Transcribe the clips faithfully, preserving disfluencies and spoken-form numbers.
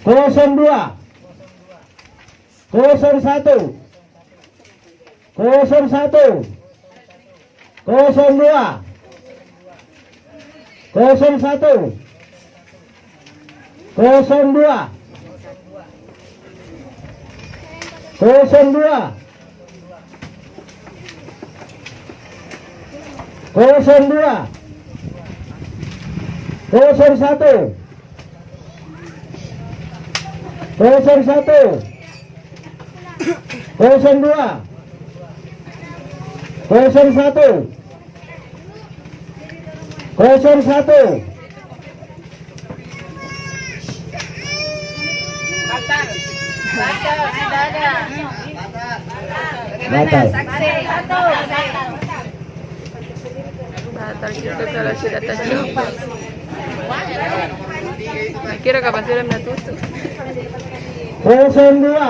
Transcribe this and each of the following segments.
Kosong dua. Kosong satu. Kosong satu. Kosong dua. Kosong satu. Kosong dua. Kosong dua. Kosong dua. Kosong satu. Kosong satu. Kosong dua. Kosong satu. Kosong satu. Batal. Batal, sudah ada. Batal. Saksi. Batal kita kalau sudah terjumpa. Kira kapan sudah menutup? Kosong dua.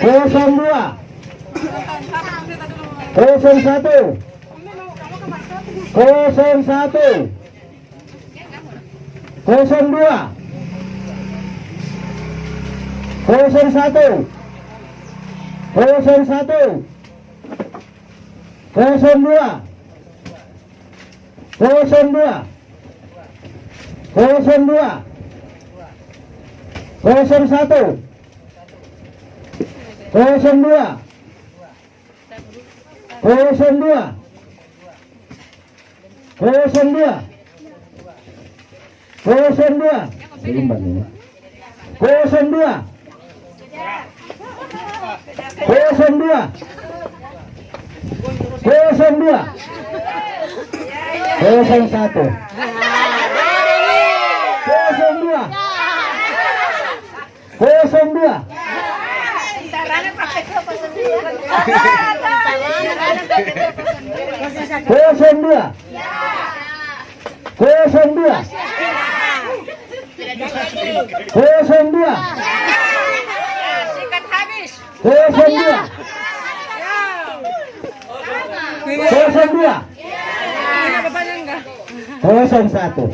Kosong dua. Kosong satu. Kosong satu. Kosong dua. Kosong satu. Kosong satu. Kosong dua. Kosong dua. Kosong dua. Kosong satu. Kosong dua. Kosong dua. Kosong dua. Kosong dua. Seimbang ini. Kosong dua. Kosong dua. Kosong dua. Kosong satu. Kosong dua. Kosong dua. Kosong dua. Kosong dua. Kosong dua. Kosong dua. Kosong dua. Kosong satu.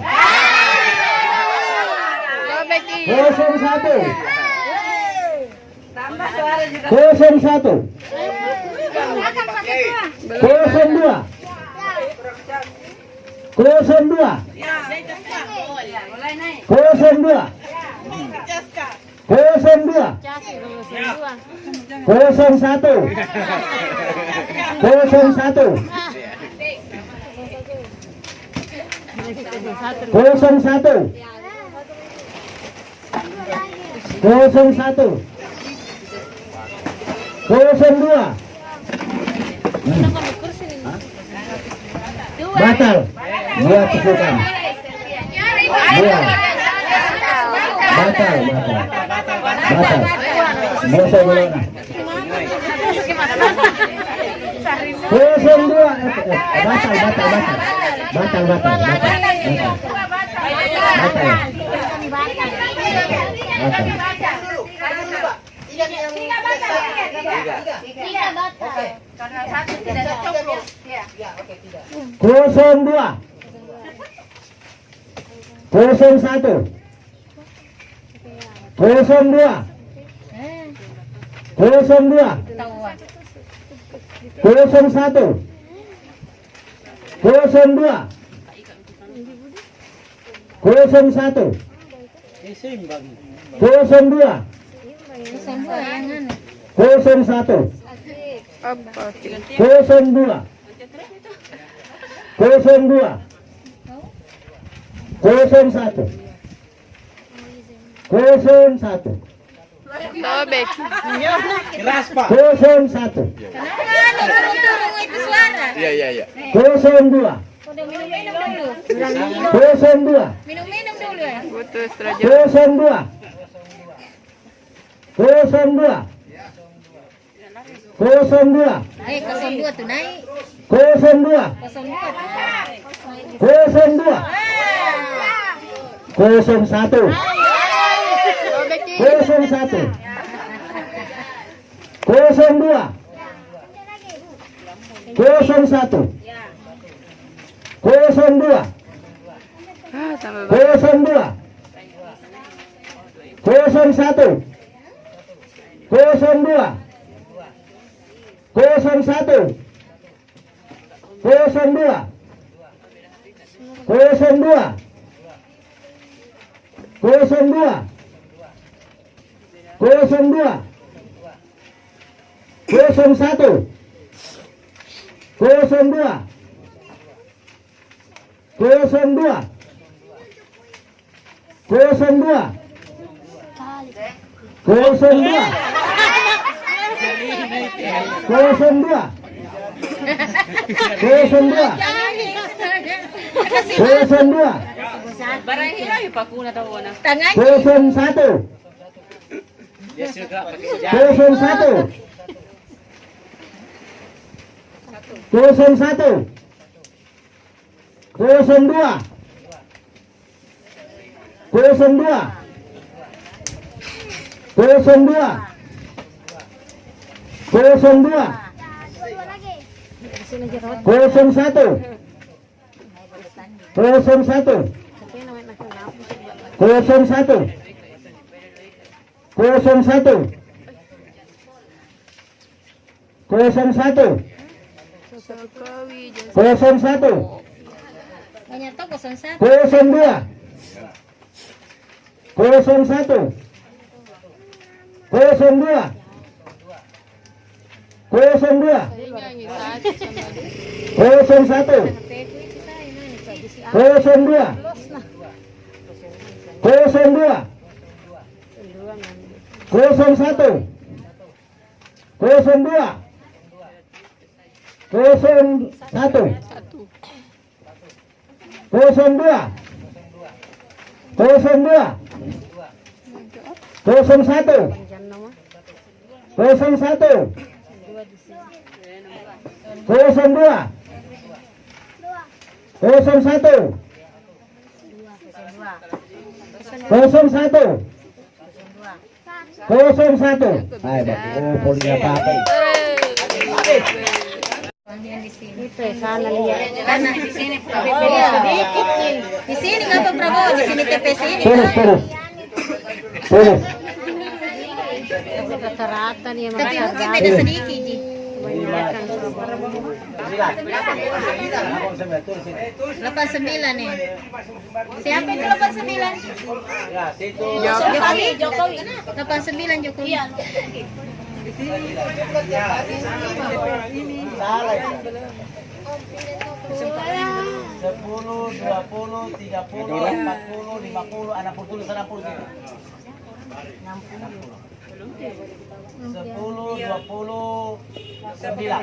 Kosong satu. Kosong satu. Kosong dua. Kosong dua. Kosong dua. Kosong dua. Kosong satu. Kosong satu. Kosong satu. Kosong satu. Kosong dua. Hmm. Batal. Dua tusukan. Dua. Batal, batal. Batal. Dosa bolana. Kosong dua. Eh, eh, batal, batal, batal. Batal, batal, batal. Batal. Batal. Batal. Tiga batal. Tiga batal. Karena satu tidak cocok. Ya. Kosong dua. Kosong satu. Kosong dua. Kosong dua. Kosong satu. Kosong dua. Kosong satu. Kosong dua. Kosong satu. Apa? Kosong dua. Kosong dua. Kosong satu. Kosong satu. Tobek. Keras, Pak. Kosong satu. Iya, iya, iya. Kosong dua. Kosong dua. Minum-minum dulu ya. Putus, Raja. Kosong dua. Kosong dua. Kosong dua. Eh, kosong dua tuh naik. Kosong dua. Kosong dua tuh naik. Kosong dua. Kosong satu. Kosong satu. Kosong dua. Kosong satu. Kosong dua. Kosong dua. Kosong satu. Kosong dua. Kosong satu. Kosong dua. Kosong dua. Kosong dua. Kosong dua. Kosong satu. Kosong dua. Kosong dua. Kosong dua. Kosong dua. Kosong dua. Kosong dua. Kosong dua. Barang hira ya pakuna tau na. Kosong satu. Kosong satu. Kosong satu. Kosong dua. Kosong dua. Kosong dua. Kosong dua. Kosong satu. Kosong satu. Kosong satu. Kosong satu. Kosong satu. Kosong satu. Banyak to kosong satu. Kosong dua. Kosong satu. Kosong dua. Kosong dua. Kosong satu. Kosong dua. Kosong dua. Kosong satu. Kosong dua. Kosong satu. Kosong dua. Kosong dua. Kosong satu. Kosong satu. Kosong dua. Kosong satu. Kosong satu. Kosong satu. Hai, Bapak. Oh, polisi apa-apa. Itu sana lihat. Di sini, sedikit. Di sini nggak apa Prabowo, di sini T P S ini. Terus, terus. Terus. Rata-rata nih, tapi mungkin beda sedikit, Ji. Delapan sembilan nih. Siapa itu delapan sembilan? Jokowi, Jokowi. Delapan sembilan Jokowi. Iya. Salah. Sepuluh, dua puluh, tiga puluh, empat puluh, lima puluh, enam puluh, tulis enam puluh. Sepuluh, dua puluh, sembilan.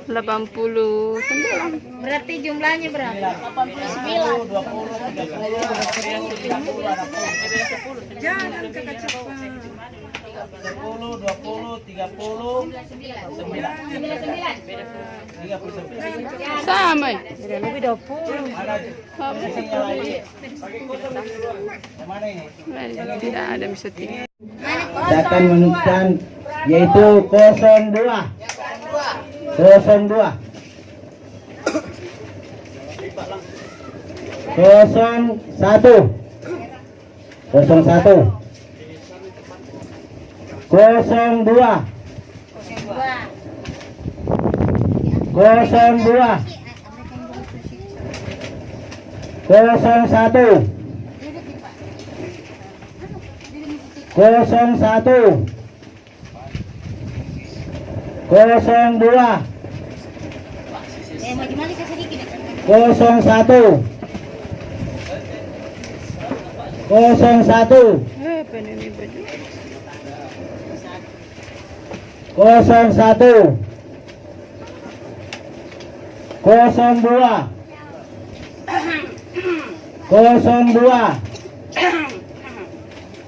Delapan puluh sembilan. Berarti jumlahnya berapa? Delapan puluh sembilan. Dua puluh, tiga puluh, lima puluh, enam puluh. Jangan kekecilan. Sepuluh, dua puluh, tiga puluh, sembilan. Tiga puluh sembilan. Sama. Lebih dua puluh. Mana? Sama. Yang mana ini? Eh, tidak ada bisa tinggal. Saya akan mengumumkan, yaitu kosong dua. Kosong dua. Kosong satu. Kosong satu. Kosong dua. Kosong dua. Kosong satu. Kosong satu. Kosong dua. Kosong satu. Kosong satu. Kosong satu. Kosong dua. Kosong dua.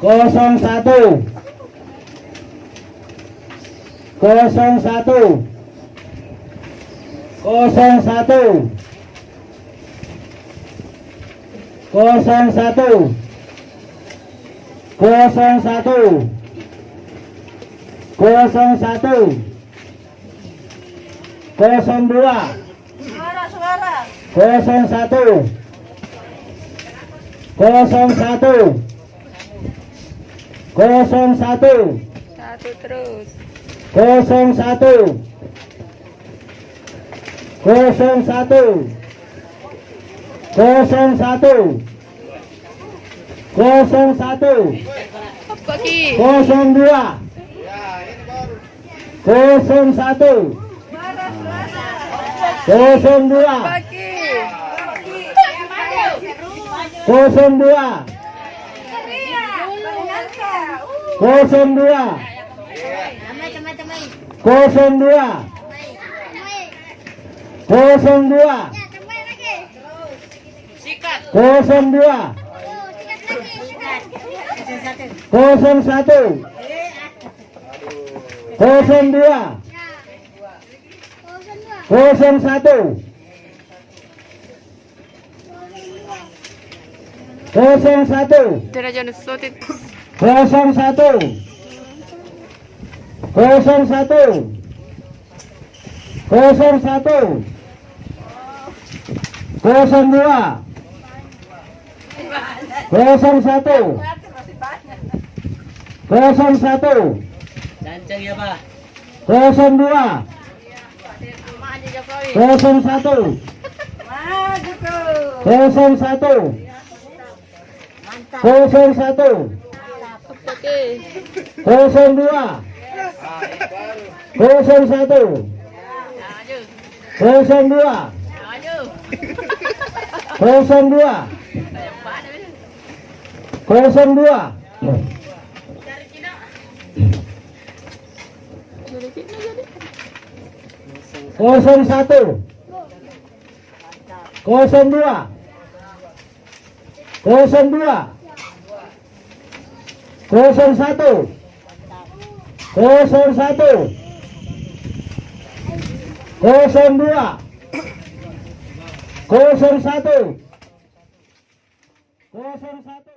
Kosong satu. Kosong satu. Kosong satu. Kosong satu. Kosong satu. Kosong satu. Kosong dua. Kosong satu. Kosong satu. Kosong satu. Satu terus. Kosong satu. Kosong satu. Kosong satu. Kosong satu. Apa ki? Kosong dua. Kosong satu. Kosong dua. Apa ki? Kosong dua. Kosong dua. Kosong dua. Kosong dua. Kosong dua. Kosong satu. Kosong dua. Kosong satu. Kosong satu. Tena jangan sotit. Kosong satu. Kosong satu. Kosong satu. Kosong dua. Kosong satu. Kosong satu. Kencang ya, Pak. Kosong dua. Kosong satu. Kosong satu. Kosong satu. Oke. Kosong dua. Kosong satu. Kosong dua. Kosong dua. Kosong dua. Kosong satu. Kosong dua. Kosong dua. Kosong satu. Kosong satu. Kosong dua. Kosong satu. Kosong satu.